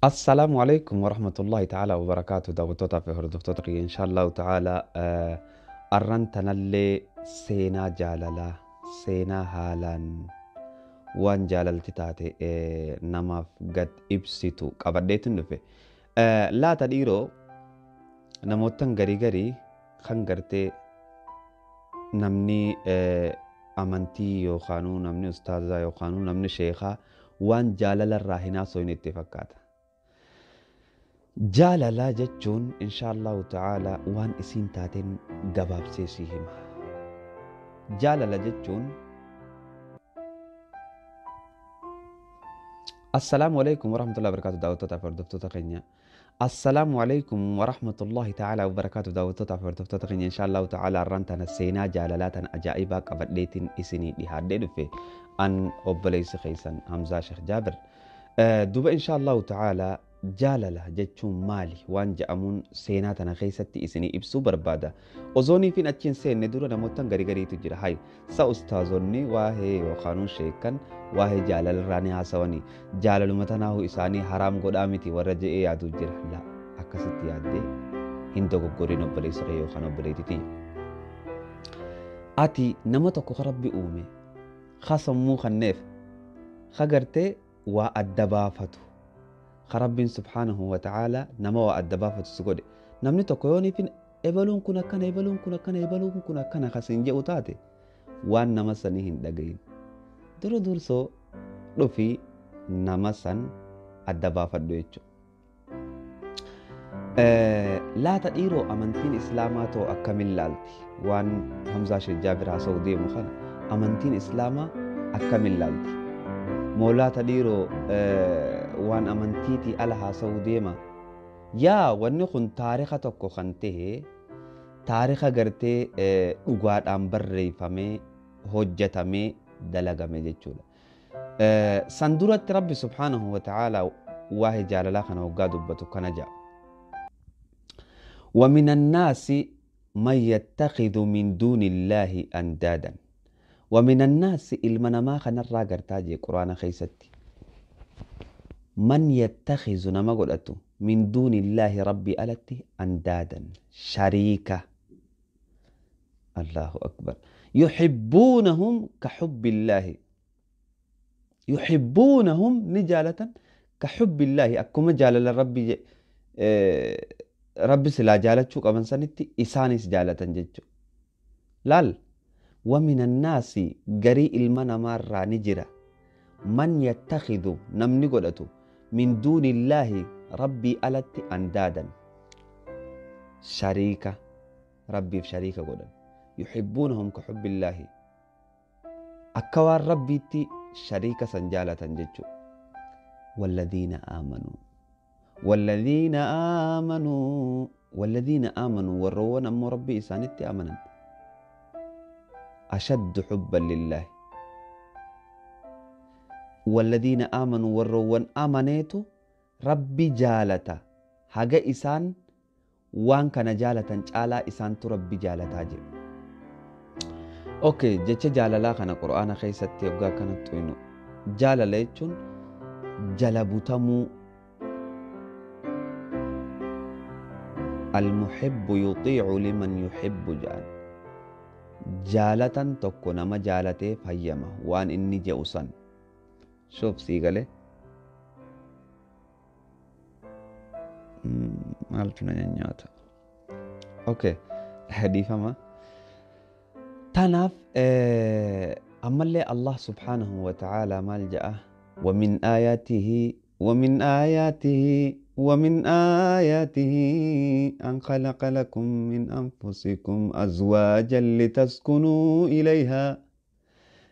Assalaamu alaikum warahmatullahi ta'ala wabarakaatu. Daawwattootaa fi hordoftoota kiyya, inshaallahu ta'ala arran tanallee seenaa jaalalaa, seenaa haalaan waan jaalalti taate namaaf gad ibsitu qabadheetin dhufe. Laata dhiiroo, namoottan garii garii kan gartee namni amantii yookaanuu namni ustaazaa yookaanuu namni sheekaa waan jaalalarraa hin haasofne itti fakkaata. Jaalalaa jechuun, inshaallahu ta'ala, waan isiin taateen gabaabsee si hima. Jaalala jechuun. Assalaamu alaikum warahmatullahi wabarakatuh, daawwattootaa fi hordoftoota keenya. Assalaamu alaikum warahmatullahi ta'ala wabarakatuh, daawwattootaa fi hordoftoota keenya, inshaallahu ta'ala arraan tana seenaa jaalalaa tana ajaa'ibaa qabadheetiin isinii dhihaadhee dhufe, an obboleessi keessan Hamzaa Sheekh Jaabir. Duba inshaallahu ta'ala jaalala jechuun maali waan jedhamuun seenaa tana keessatti isinii ibsuu barbaada. Ozooniifin achiin seenne dura namoottan garii gariitu jira. Hay sa ustaazonni waa'ee yookaanuu sheekan waa'ee jaalalarraa ni haasawanii, jaalaluma tanaahu isaanii haraam godhaa miti warra je'ee yaadu jira. La, akkasitti yaaddee hin dogoggorin, obboleessa kee yookaan obboleettitii. Ati nama tokko ka Rabbi uume, ka sammuu kanneef, ka gartee waa adda baafatu, ka Rabbiin subhaanahu wa ta'ala nama waa adda baafatu si godhe, namni tokko yoo niifin ebaluun kun akkana, ebaluun kun akkana, ebaluun kun akkana kasiin jedhu taate, waan nama sanii hin dhagayin. Dura dursoo dhufii nama san adda baafadhu jechuudha. Laata dhiiroo, amantiin islaamaa too akkamiin laalti? Waan Hamzaa Sheekh Jaabir haasa'u deemu kana amantiin islaamaa akkamiin laalti? Moo laata dhiiroo, waan amantiitii ala haasa'uu deema? Yaa, wanni kun taarika tokko kan ta'e, taarika gartee dhugaadhaan barreeffamee hojjetamee dalagame jechuudha. San duratti Rabbi subhaanahu wa ta'ala waa'ee jaalalaa kana hoggaa dubbatu kana jedha. ومن الناس من يتخذ من دون الله أندادا. ومن الناس ilma namaa kanarraa gartaa jee quraana keessatti, من يتخذ nama godhatu, من دون الله rabbii alatti, أندادا shariika. الله أكبر. يحبونهم كحب الله، يحبونهم ni jaalatan, كحب الله akkuma jaalala rabbi, rabbi silaa jaalachuu qaban sanitti isaanis jaalatan jechuudha. Laal, ومن الناس garii ilma namaarraa ni jira, من يتخذ namni godhatu, من دون الله rabbii alatti, أندادا shariika, rabbiif shariika godhan, يحبونهم كحب الله akka waan rabbiitti shariika san jaalatan jechuudha. والذين آمنوا، والذين آمنوا، والذين آمنوا warroowwan ammoo rabbii isaanitti amanan, أشد حبا لله. والذين آمنوا warroowwan amaneetu rabbi jaalata. Haga isaan waan kana jaalatan caalaa isaantu rabbi jaalataa jedhu. Okay, jecha jaalalaa kana qur'aana keessatti hoggaa kanatti xuyinu, jaalala jechuun jala butamuu. المحب يطيع لمن يحب jedhan. Jaalatan tokko nama jaalatee fayyama waan inni je'u san. Shuuf, sii galee maaltu na nyaata? Okay, dhiifama. Tanaaf ammallee Allah subhaanahu wa ta'ala maal jedha? ومن آياته، ومن آياته، ومن آياته أن خلق لكم من أنفسكم أزواجا لتسكنوا إليها،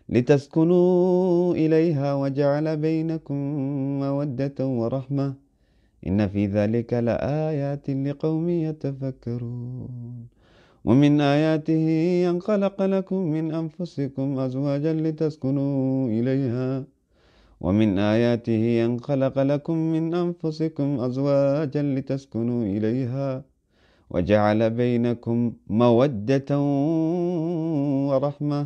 لتسكنوا إليها وجعل بينكم مودة ورحمة إن في ذلك لآيات لقوم يتفكرون. ومن آياته أن خلق لكم من أنفسكم أزواجا لتسكنوا إليها. ومن آياته أن خلق لكم من أنفسكم أزواجا لتسكنوا إليها وجعل بينكم مودة ورحمة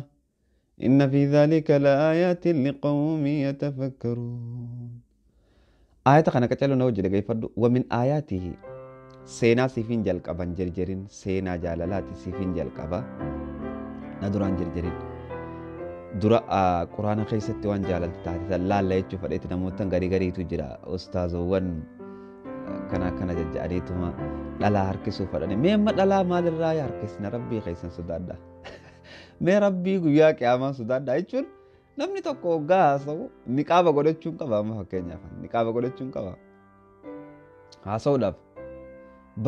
إن في ذلك لآيات لقوم يتفكرون. Aayata kana qaccaluu na hojii dhaggeeffadhu. Wamin aayaatihi seenaa siifin jalqaban jirjirin seenaa jaalalaati siifin jalqaba na duraan jirjirin. Dura quraana keessatti waan jaalalti taate laalla jechuu fedheeti namoota garii gariitu jira ustaazowwan kana akkana jajja'aniituma dhalaa harkisuu fedhani. Mee amma dhalaa maalirraa harkisna rabbii keessan sodaadha. Mee rabbii guyyaa qiyaamaa sodaadha jechuun namni tokko hoggaa haasa'u niqaaba godhachuun qaba amma fakkeenyaaf niqaaba godhachuun qaba. Haasa'uudhaaf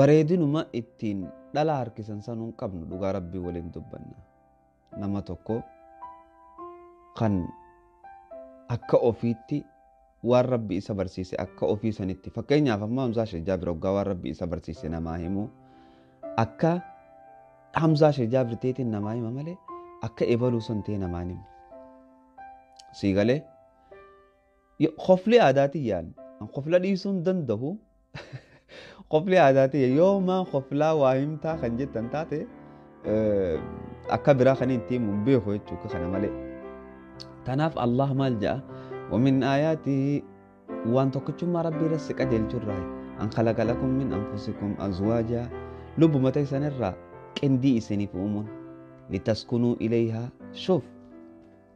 bareedinuma ittiin dhalaa harkisan sanuu hin qabnu dhugaa rabbii waliin dubbanna. Nama tokko kan akka ofiitti waan rabbi isa barsiise akka ofii sanitti fakkeenyaaf amma Hamzaa Sheekh Jaabir hoggaa waan rabbi isa barsiise namaa himu akka Hamzaa Sheekh Jaabir ta'eetiin namaa hima malee akka ebaluu san ta'e namaa himu. Siigalee qofli aadaatii yaan qofla dhiisuu hin danda'u qofli aadaatii yoo maa qoflaa waa himtaa kan jettan taate akka biraa kan itti himu hin beeku jechuudha kana malee. Tanaaf Allah maal jedha ومن آياته وان tokkichummaa rabbii irra si qajeelchurraa an khalaqa lakum min anfusikum azwaaja lubbuma teessan irraa qindii isiniif uumuun litaskunuu ilayhaa shuuf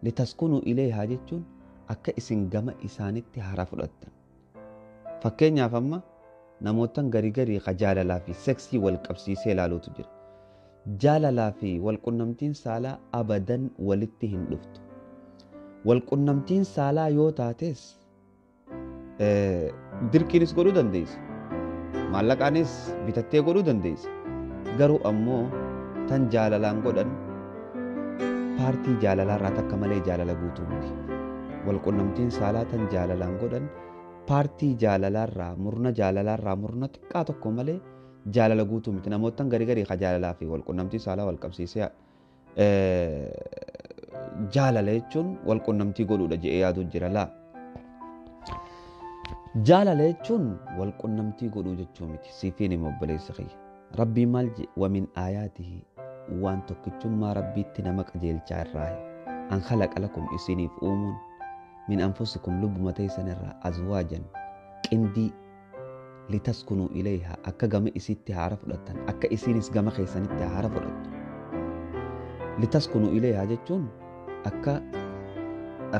litaskunuu ilayhaa jechuun akka isin gama isaanitti hara fudhattan. Fakkeenyaaf amma namootan garii garii ka jaalalaa fi seksii wal qabsiisee ilaaluutu jira. Jaalalaa fi walqunnamtiin saalaa abadan walitti hin dhuftu. Walqunnamtiin saalaa yoo taates dirqiinis godhuu dandeessa. Maallaqaanis bitattee godhuu dandeessa. Garuu ammoo tan jaalalaan godhan paartii jaalalaarraa takka malee jaalala guutuu miti. Walqunnamtiin saalaa tan jaalalaan godhan paartii jaalalaarraa murna jaalalaarraa murna xiqqaa tokko malee jaalala guutuu miti. Namootan garii garii ka jaalalaa fi walqunnamtii saalaa wal qabsiisee jaalala jechuun walqunnamtii godhuudha jedhee yaaduu jira laa. Jaalala jechuun walqunnamtii godhuu jechuu miti. Siifiin hima obboleessa kiyya. Rabbii maal jedhe wamin aayaatihi waan tokkichummaa rabbiitti nama qajeelchaa irraa an khalaqa lakum isiniif uumuun min anfusikum lubbuma teessan irraa azwaajan qindii litaskunuu ilayhaa akka gama isitti haara fudhattan akka isinis gama keessanitti haara fudhattu. Litaskunuu ilayhaa jechuun akka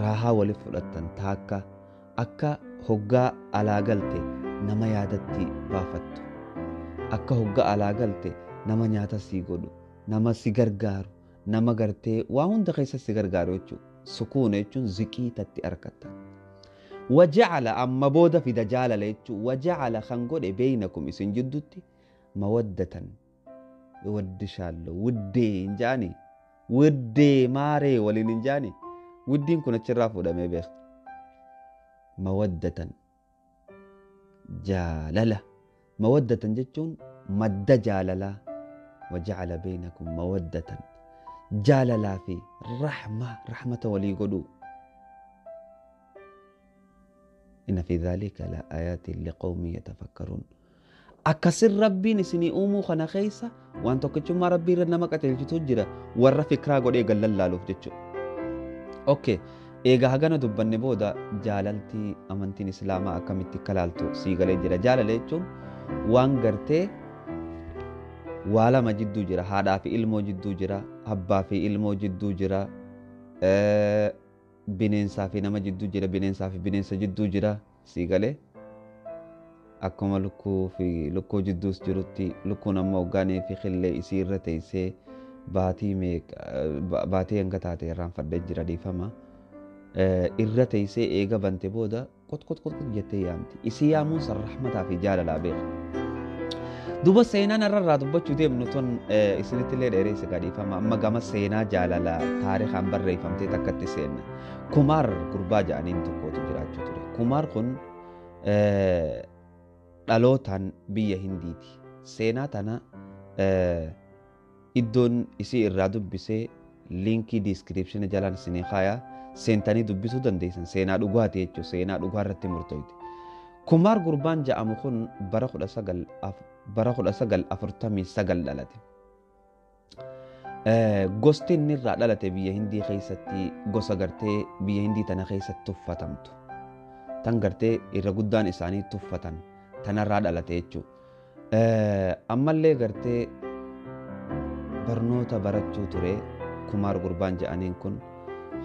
raahaa waliif fudhattan taakka akka hoggaa alaa galte nama yaadatti baafattu akka hoggaa alaa galte nama nyaata sii godhu nama si gargaaru nama gartee waa hunda keessa si gargaaru jechuudha. Sukuuna jechuun ziqii tatti argatta. Waja'ala amma booda fida jaalala jechuudha. Waja'ala kan godhe beeynakum isin jidduutti mawaddatan waddishaallo wuddee hin jaani wuddee maaree waliin hin jaani wuddiin kun achirraa fuudhamee beeka. Mawaddatan jaalala mawaddatan jechuun madda jaalalaa waja'ala beeynakum mawaddatan jaalalaa fi rahma rahmata walii godhuu. Inna fi dhaalika la aayaatin liqawmin yatafakkaruun. Akkasin rabbiin isinii uumuu kana keessa waan tokkichummaa rabbii irra nama qajeelchitu jira warra fikiraa godhee gallallaaluuf jechuudha. Okay, egaa hagana dubbanne booda jaalaltii amantiin islaamaa akkamitti akka laaltu sii galee jira. Jaalala jechuun waan gartee waa lama jidduu jira. Haadhaa fi ilmoo jidduu jira. Abbaa fi ilmoo jidduu jira. Bineensaa fi nama jidduu jira. Bineensaa fi bineensa jidduu jira. Sii galee akkuma lukkuu fi lukkuu jidduus jirutti lukkuun ammoo hoggaanii fi qillee isii irra teessee baatii meeqa baatii hanga taate irraanfadhee jira dhiifama. Irra teessee eega bante booda qot qot qot qot jettee yaamti. Isii yaamuun san rahmataa fi jaalalaa beeka. Duba seenaan irraa dubbachuu deemnu tun isinitti illee dheeree isa dhiifama. Amma gama seenaa jaalalaa taarikaan barreeffamtee takkatti seenna. Kumaar gurbaa ja'aniin tokkotu jiraachuu ture. Kumaar kun dhalootaan biyya Hindiiti. Seenaa tana iddoon isii irraa dubbisee liinkii diiskiripshina jalaan isinii kaayaa seentanii dubbisuu dandeessan. Seenaa dhugaati jechuudha. Seenaa dhugaa irratti murtoofte. Kumaar gurbaan ja'amu kun bara 1949 dhalate. Gosti inni irraa dhalate biyya Hindii keessatti gosa gartee biyya Hindii tana keessatti tuffatamtu. Tan gartee irra guddaan isaanii tuffatan tanarraa dhalate jechuudha. Ammallee gartee barnoota barachuu ture Kumaar gurbaan jedhaniin kun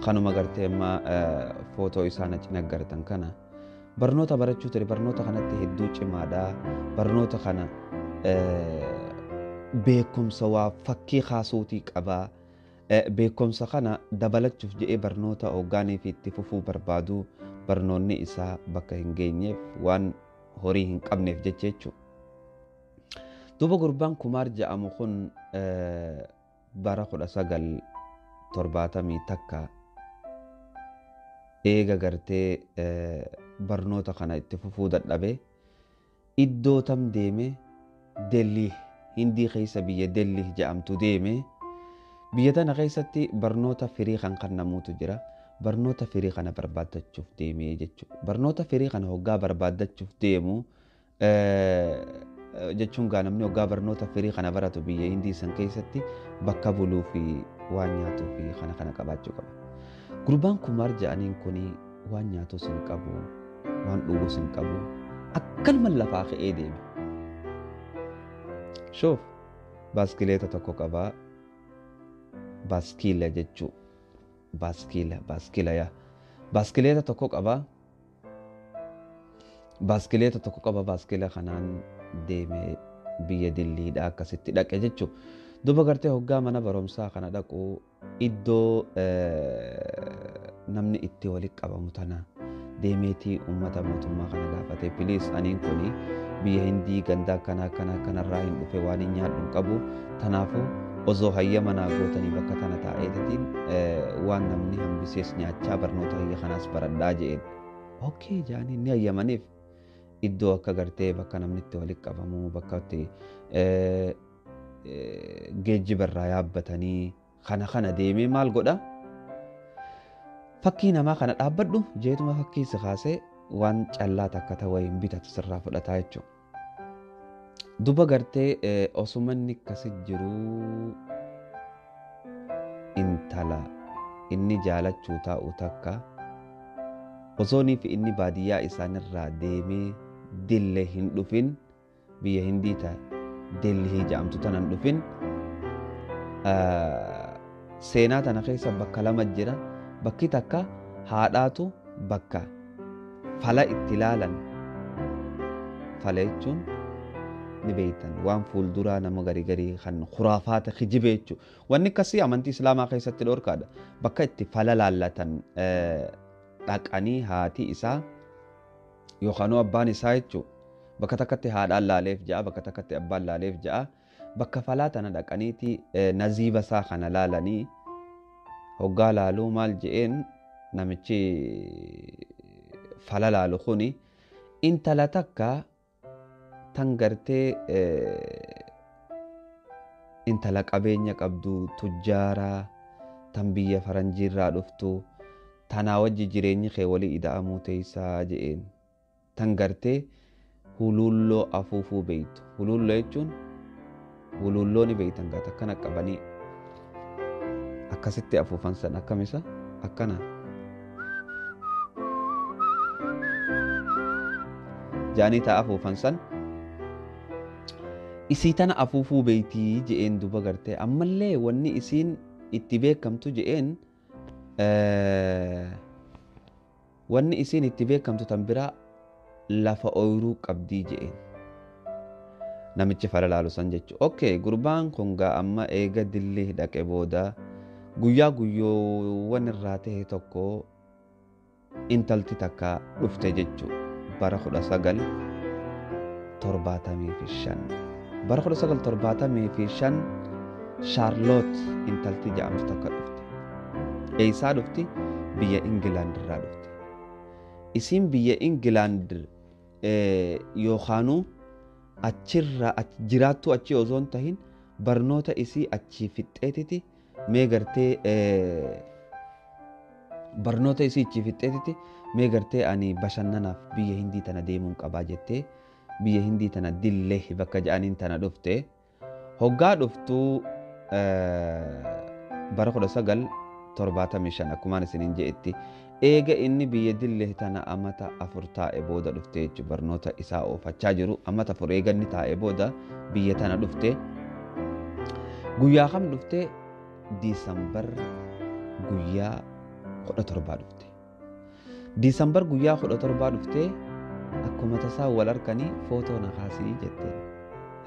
kanuma gartee amma footoo isaa na cina gartan kana barnoota barachuu ture. Barnoota kanatti hedduu cimaadha. Barnoota kana beekumsa waa fakkii kaasuutii qabaa. Beekumsa kana dabalachuuf jedhee barnoota hoggaanii fi itti fufuu barbaadu barnoonni isaa bakka hin geenyeef waan horii hin qabneef jecha jechuudha. Duuba gurbaan Kumaar jedhamu kun bara 1971 eega gartee barnoota kana itti fufuu dadhabe iddoo tam deeme? Dellii, Hindii keessa biyya Dellii jedhamtu deeme. Biyya tana keessatti barnoota firii kan kennamuutu jira. Barnoota firii kana barbaaddachuuf deemee jechuudha. Barnoota firii kana hoggaa barbaaddachuuf deemu jechuun gaa namni hoggaa barnoota firii kana baratu biyya Hindii san keessatti bakka buluu fi waan nyaatuu fi kana kana qabaachuu qaba. Gurbaan Kumaar jedhaniin kuni waan nyaatus hin qabu, waan dhugus hin qabu, akkanuma lafaa ka'ee deeme. Shoof baaskileeta tokko qabaa. Baaskiila jechuu, baaskiila, baaskiila yaa, baaskileeta tokko qabaa. Baaskileeta tokko qaba. Baaskiila kanaan deemee biyya Dilliidha akkasitti dhaqe jechuu. Duuba gartee hoggaa mana barumsaa kana dhaqu iddoo namni itti walitti qabamu tana deemeetii uummata mootummaa kana gaafate, "Please, aniin kuni biyya Hindii ganda akkana akkana akkanarraa hin dhufe, waan hin nyaadhu hin qabu, tanaafuu osoo hayyama naa gootanii bakka tana taa'eetiin waan namni hambisees nyaachaa barnoota hayya kanaas baradhaa," je'een. Okay jaanii ni hayyamaniif. Iddoo akka gartee bakka namni itti walitti qabamu, bakka itti geejjiba irraa yaabbatanii kana kana deemee maal godha? Fakkii namaa kana dhaabbadhu jeetuma fakkii si kaasee waan callaa takka ta'u wayiin bitatu sirraa fudhataa jechuudha. Duba gartee osuma inni akkasi jiruu intala inni jaalachuu taa'u takka osoonii fi inni baadiyyaa isaanirraa deemee Dille hin dhufin, biyya Hindii ta Dillii jedhamtu tana hin dhufin. Seenaa tana keessa bakka lama jira. Bakki takka haadhaatu bakka fala itti ilaalan. Fala jechuun ni beektan, waan fuulduraa nama garii garii kan khuraafaata kijibe jechuudha. Wanni akkasii amantii Islaamaa keessatti dhorkaadha. Bakka itti fala laallatan dhaqanii haati isaa yookaan abbaan isaa jechuudha. Bakka takkatti haadhaan laaleef ja'a, bakka takkatti abbaan laaleef ja'a. Bakka falaa tana dhaqaniiti naziiba isaa kana laalanii hoggaa laaluu maal je'een namichi fala laalu kuni? Intala takka tan gartee intala qabeenya qabdu, tujjaaraa, tan biyya faranjiirraa dhuftu tanaa wajji jireenyi kee walii ida'amuu teessaa je'een, tan gartee huluulloo afuufuu beeytu. Huluulloo jechuun huluulloo ni beeytan gaata, akkana qabanii akkasitti afuufan san, akkamisa akkana jaanii ta'a afuufan san, isii tana afuufuu beeytii je'een. Duba gartee ammallee wanni isiin itti beekamtu je'een, wanni isiin itti beekamtu tan biraa lafa ooyiruu qabdii je'een namichi fala laalu san jechuudha. Okay, gurbaan kun gaa amma eega Dillii dhaqe booda guyyaa guyyoowwan irraa ta'e tokko intalti takka dhufte jechuudha. Bara 1975. Bara 1975 Shaarloot intalti jedhamtu takka dhufte. Eessaa dhufti? Biyya Ingilaand irraa dhufte. Isiin biyya Ingilaand yookaanuu achirraa jiraattuu achi osoo hin tahin barnoota isii achii fixxeetiti mee gartee barnoota isii achii fixxeetiti mee gartee ani bashannanaaf biyya Hindii tana deemuun qabaa jettee biyya Hindii tana Dillee bakka jedhaniin tana dhufte. Hoggaa dhuftuu bara 1975 akkumaan isiniin je'etti Eega inni biyya dillee tana amata 4 taa'e booda dhufte jechuudha. Barnoota isaa oofachaa jiru amata 4 eega inni taa'e booda biyya tana dhufte. Guyyaa kam dhufte? Diisambar guyyaa 17 dhufte. Diisambar guyyaa 17 dhufte akkuma tasaa wal harkanii footoo na kaasii jetteen.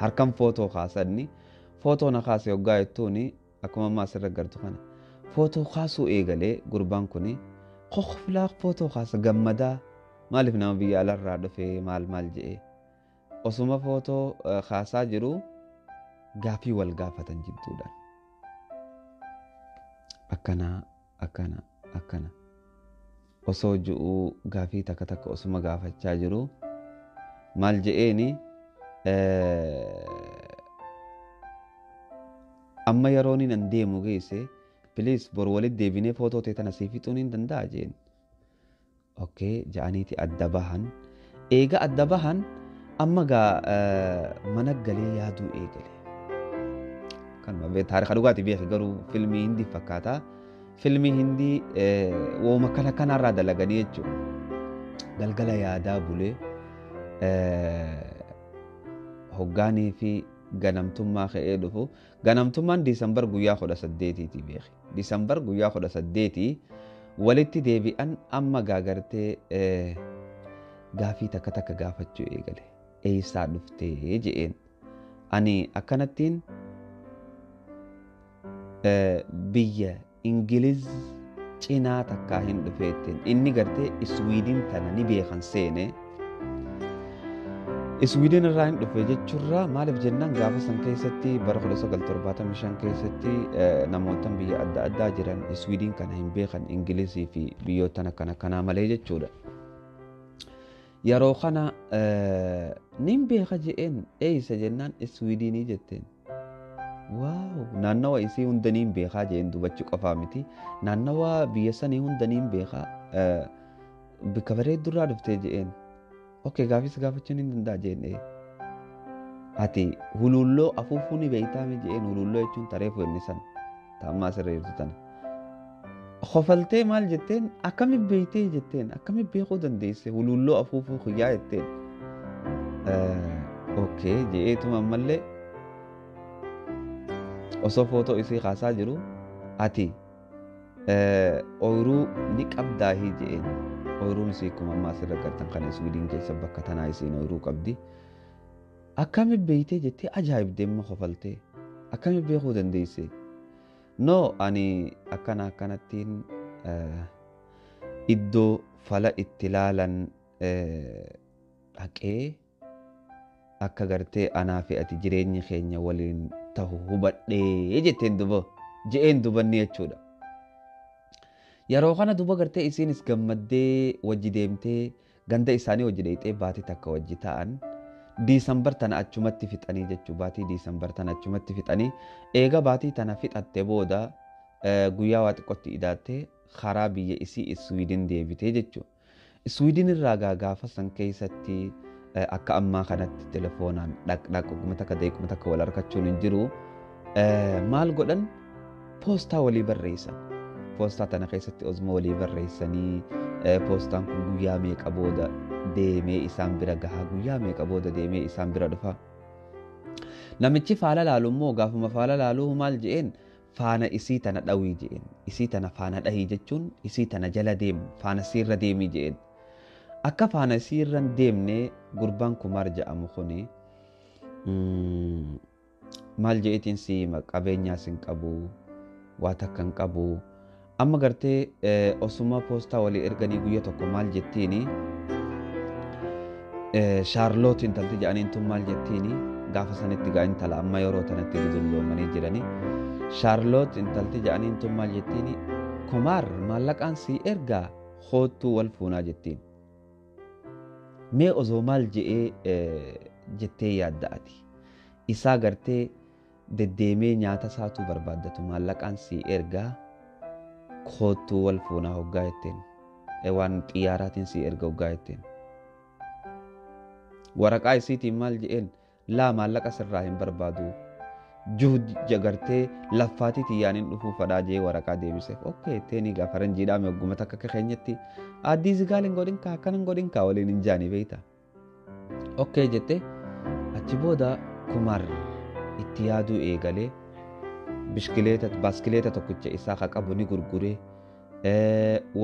Harkan footoo kaasanni footoo na kaasee hoggaa jettuuni akkuma ammaa asirra gartu kana. Footoo kaasuu eegalee gurbaan kuni qoqoflaa footoo kaasa gammadaa maaliif nama biyya alarraa dhufee maal maal je'ee osuma footoo kaasaa jiru gaafii wal gaafatan jidduudhaan. Akkana akkana akkana osoo ji'uu gaafii takka takka osuma gaafachaa jiru maal je'eeni amma yeroon nan deemu geesse please bor walitti deebinee footoo ta'e tana siif fixuun hin danda'a jeen. Okay ja'aniiti adda bahan. Eega adda bahan amma gaa mana galee yaaduu eegale. Kanuma taarika dhugaatii beeki garuu filmii hindii fakkaata. Filmii hindii wooma kana kanarraa dalaganii jechuudha. Galgala yaadaa bulee hoggaanii fi ganamtummaa ka'ee dhufu. Ganamtummaan Diisambar guyyaa 18 beeki. Diisambar guyyaa 18 walitti deebi'an amma gaagartee gaafii takka takka gaafachuu eegale. Eessaa dhuftee je'een. Ani akkanattiin biyya Ingiliz cinaa takkaa hin dhufeettiin. Inni gartee Iswiidin tana ni beekan seene. Iswiidin irraa hin dhufe jechuurraa maaliif jennaan gaafa san keessatti bara 1975 keessatti namoota biyya adda addaa jiran Iswiidin kana hin beekan Ingilizii fi biyyoota akkana kanaa malee jechuudha. Yeroo kana nin beeka je'een eessa jennaan Iswiidinii jetteen. Waaw naannawa isii hunda niin beekaa je'een dubbachuu qofaa miti. Naannawa biyya sanii hunda niin beekaa bakka bareeddurraa dhuftee je'een. Okay gaafis gaafachuun hin danda'a je'een. Ati hululloo afuufuu ni beektaa mi je'een. Hululloo jechuun tareefu inni san taammaa asirra jirtu tana. Kofaltee maal jetteen akkami beektee jetteen akkami beekuu dandeesse hululloo afuufuu kiyyaa jetteen. Okay je'eetuma ammallee osoo footoo isii kaasaa jiru ati ooyiruu ni qabdaahii je'een. Ooyiruun isii akkuma ammaa asirra gartan kana Iswiidin keessa bakka tanaa isiin ooyiruu qabdi. Akkami beektee jettee ajaa'ibdee amma kofaltee akkami beekuu dandeesse? No ani akkana akkanattiin iddoo fala itti laalan dhaqee akka gartee anaa fi ati jireenyi keenya waliin tahu hubadhee jetteen duba je'een dubanni jechuudha. Yeroo kana duba gartee isiinis gammaddee wajji deemtee ganda isaanii wajji dheeyxee baatii takka wajji ta'an Diisambar tana achumatti fixanii jechuudha. Baatii Diisambar tana achumatti fixanii eega baatii tana fixatte booda guyyaa waa xiqqootti idaattee karaa biyya isii Iswiidin deebitee jechuudha. Iswiidin irraa gaafa san keessatti akka ammaa kanatti telefoonaan dhaq dhaq takka deequma takka wal harkachuun hin jiru. Maal godhan poostaa walii barreessan. Poostaa tana keessatti osuma walii barreessanii poostaan kun guyyaa meeqa booda deemee isaan bira gahaa guyyaa meeqa booda deemee isaan bira dhufa. Namichi faala laalu immoo gaafuma faala laaluu maal je'een faana isii tana dhawii je'een. Isii tana faana dhahii jechuun isii tana jala deemu faana siirra deemii je'een. Akka faana siirra hin deemne gurbaan Kumaar jedhamu kuni maal je'eetiin si qabeenyaas hin qabu waa takka hin qabu. Amma gartee osuma poostaa walii erganii guyyaa tokko maal jettiini Shaarloot intalti jedhaniin tun maal jettiini gaafa sanitti gaa intala amma yeroo tanatti dulloomanii jiranii Shaarloot intalti jedhaniin tun maal jettiini Kumaar maallaqaan si ergaa hoottuu wal fuunaa jettiin. Mee osoo maal je'ee jettee yaadda ati isaa gartee deddeemee nyaata isaatuu barbaaddatu maallaqaan si ergaa hoottuu wal fuunaa hoggaa jetteen waan xiyyaaraatiin si erga hoggaa jetteen. Waraqaa isiitiin maal je'een laa maallaqa sirraa hin barbaadu Juhud jagartee laffaatii xiyyaaniin dhufuu fadhaa jee waraqaa deebiseef. Okay teenii gaa faranjiidhaa meegguma takka akka keenyatti addii zigaal hin godhin kaa akkana hin godhin kaa waliin hin jaanii beeyta. Okay jette achi booda Kumar itti yaaduu eegalee bishkileeta baaskileeta tokkicha isaa ka qabu ni gurguree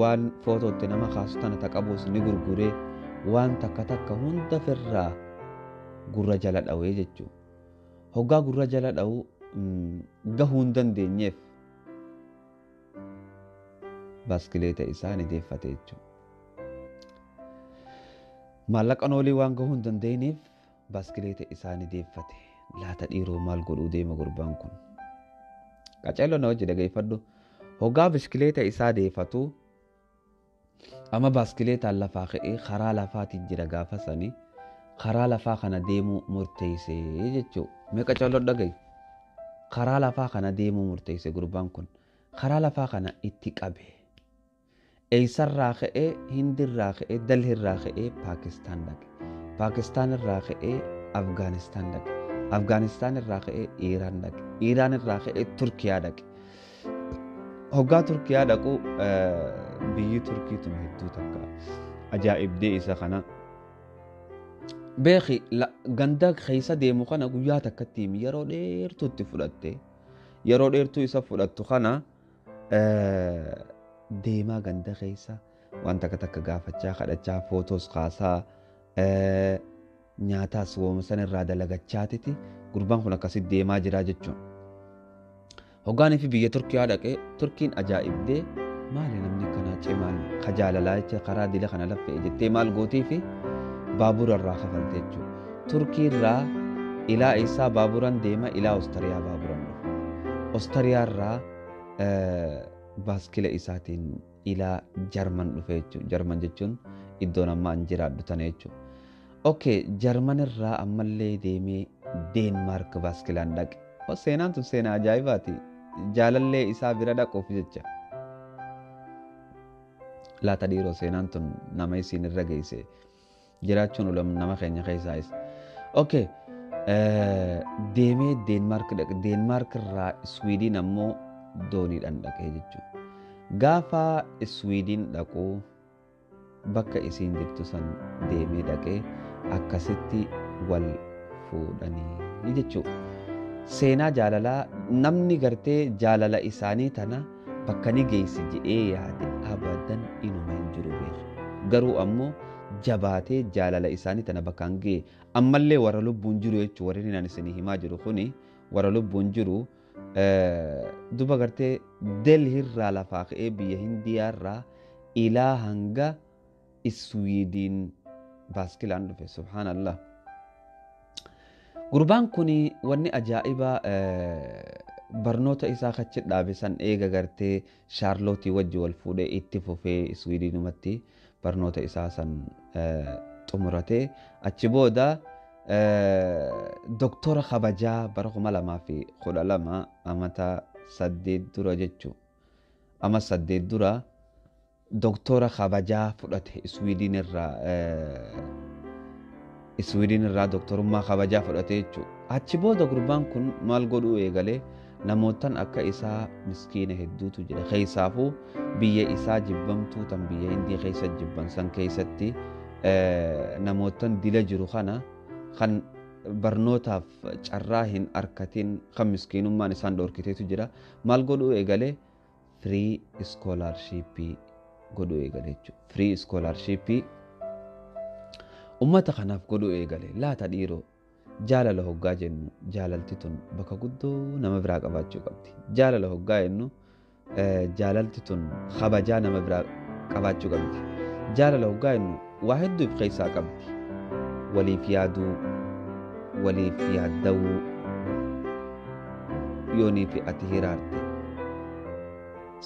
waan footootti nama kaasu tana ta qabus ni gurguree waan takka takka hunda firraa gurra jala dhawee jechuudha. Hoggaa gurra jala dha'uu gahuu hin dandeenyeef baaskileeta isaa ni deeffate jechuudha. Maallaqa noolii waan gahuu hin dandeenyeef baaskileeta isaa ni deeffate. Laata dhiiroo maal godhuu deema gurbaan kun? Qaceelloo na hojii dhageeffadhu. Hoggaa bishkileeta isaa deeffatu amma baaskileetaan lafaa ka'ee karaa lafaatiin jira gaafa sanii karaa lafaa kana deemuu murteessee jechuudha. Mee qaceelloo dhaga'i. Karaa lafaa kana deemuu murteesse gurbaan kun. Karaa lafaa kana itti qabe. Eessarraa ka'ee Hindirraa ka'ee Delhiirraa ka'ee Paakistaan dhaqe. Paakistaan irraa ka'ee Afgaanistaan dhaqe. Afgaanistaan irraa ka'ee Iiraan dhaqe. Iiraan irraa ka'ee Turkiyaa dhaqe. Hoggaa Turkiyaa dhaqu biyyi Turkii tun hedduu takka ajaa'ibdee isa kana. Beeki ganda keessa deemu kana guyyaa takkatti yeroo dheertuu itti fudhatte yeroo dheertuu isa fudhattu kana deemaa ganda keessa waan takka takka gaafachaa kadhachaa footoos kaasaa nyaataas wooma san irraa dalagachaatiti gurbaan kun akkasitti deemaa jira jechuudha. Hoggaanii fi biyya Turkiyaa dhaqee Turkiin ajaa'ibdee maali namni kanaa cimaan kajaalalaa jecha karaa dila kana laffee jettee maal gootii fi baabura irraa kafalte jechuudha. Turkii irraa ilaa eessaa baaburan deema ilaa Oostariyaa baaburan dhufa. Oostariyaa irraa baaskila isaatiin ilaa Jarman dhufe jechuudha. Jarman jechuun iddoon amma an jiraadhu tana jechuudha. Okay, Jarman irraa ammallee deemee Deenmaark baaskilaan dhaqe. Seenaan tun seenaa ajaa'ibaati. Jaalallee isaa bira dhaquuf jecha. Laata dhiiroo seenaan tun nama isiin irra geesse. Jiraachuun ulam nama keenya keessaa isa. Okay, deemee Deenmaark dhaqe. Deenmaark irraa Iswiidiin ammoo dooniidhaan dhaqee jechuudha. Gaafa Iswiidiin dhaquu bakka isiin jirtu san deemee dhaqee akkasitti wal fuudhanii jechuudha. Seenaa jaalalaa namni gartee jaalala isaanii tana bakka ni geessi jedhee yaade abadan inuma hin jiru beeku. Garuu ammoo jabaatee jaalala isaanii tana bakka hin ga'e ammallee warra lubbuun jiru jechuudha warri ani isinii himaa jiru kuni warra lubbuun jiru duba gartee Delhiirraa lafaa ka'ee biyya Hindiyaarraa ilaa hanga Iswiidiin baaskilaan dhufe subhaanallah. Gurbaan kun wanni ajaa'ibaa barnoota isaa kachi dhaabe san eega gartee Shaarlootii wajji wal fuudhee itti fufee Iswiidiinumatti barnoota isaa san xumuratee achi booda doktora kabajaa bara 2012 amata 8 dura jechuudha. Ama 8 dura doktora kabajaa fudhate Iswiidiin irraa Iswiidiin irraa doktorummaa kabajaa fudhate jechuudha. Achi booda gurbaan kun maal godhuu eegalee namootaan akka isaa miskiina hedduutu jira. Keessaafuu biyya isaa jibbamtuu tan biyya Hindii keessa jibban san keessatti namootaan dila jiru kana kan barnootaaf carraa hin arkatin kan miskiinummaan isaan dhorkiteetu jira. Maal godhuu eegalee firii iskoolaarshiippii godhuu eegale jechuudha. Firii iskoolaarshiippii ummata kanaaf godhuu eegale. Laata dhiiroo jaalala hoggaa jennu jaalalti tun bakka guddoo nama biraa qabaachuu qabdi. Jaalala hoggaa jennu jaalalti tun kabajaa nama biraa qabaachuu qabdi. Jaalala hoggaa jennu waa hedduu of keessaa qabdi. Waliif yaaduu, waliif yaaddawuu, yoonii fi ati hiraarte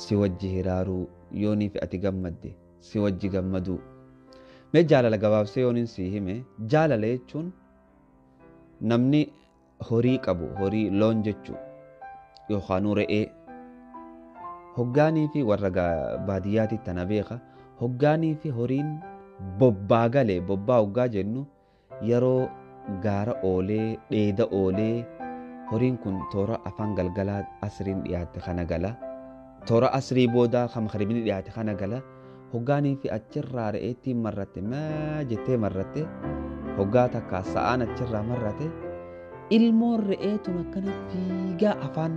si wajji hiraaruu, yoonii fi ati gammadde si wajji gammaduu. Mee jaalala gabaabsee yooniin si hime jaalala jechuun namni horii qabu horii loon jechuu yookaan re'ee hoggaanii fi warra baadiyyaatti tana beeka hoggaanii fi horiin bobbaa galee bobbaa hoggaa jennu yeroo gaara oolee dheeda oolee Horiin kun toora afaan galgalaa asriin dhiyaatte kana gala. Toora asrii boodaa kan magribni dhiyaate kana gala. Hoggaanii fi achirraa re'eettiin marratte maa jettee marratte hoggaa takka sa'aan achirraa marrate ilmoon re'ee tun akkana fiigaa afaan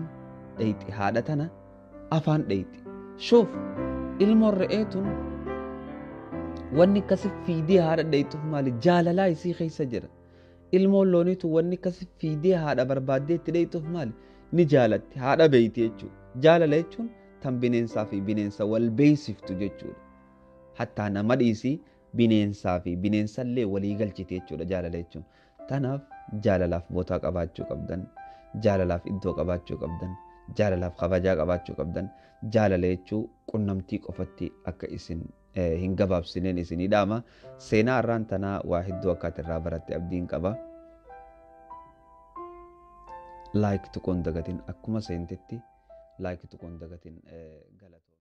dheyxi, haadha tana afaan dheyxi. Shuuf, ilmoon re'ee tun wanni akkasi fiidee haadha dheyxuuf maali? Jaalalaa isii keessa jira. Ilmoon loonii tun wanni akkasi fiidee haadha barbaaddee itti dheyxuuf maali? Ni jaalatti, haadha beeyti jechuudha. Jaalala jechuun tan bineensaa fi bineensa wal beeysiftu jechuudha. Hattaa nama dhiisii bineensaa fi bineensallee walii galchite jechuudha jaalala jechuun. Tanaaf jaalalaaf bootaa qabaachuu qabdan, jaalalaaf iddoo qabaachuu qabdan, jaalalaaf kabajaa qabaachuu qabdan. Jaalala jechuu qunnamtii qofatti akka isin hin gabaabsineen isinii dhaama. Seenaa har'aan tanaa waa hedduu akka ati irraa baratte abdiin qaba. Like tuquun dagatin, akkuma seentetti like tuquun dagatin. Galatoo.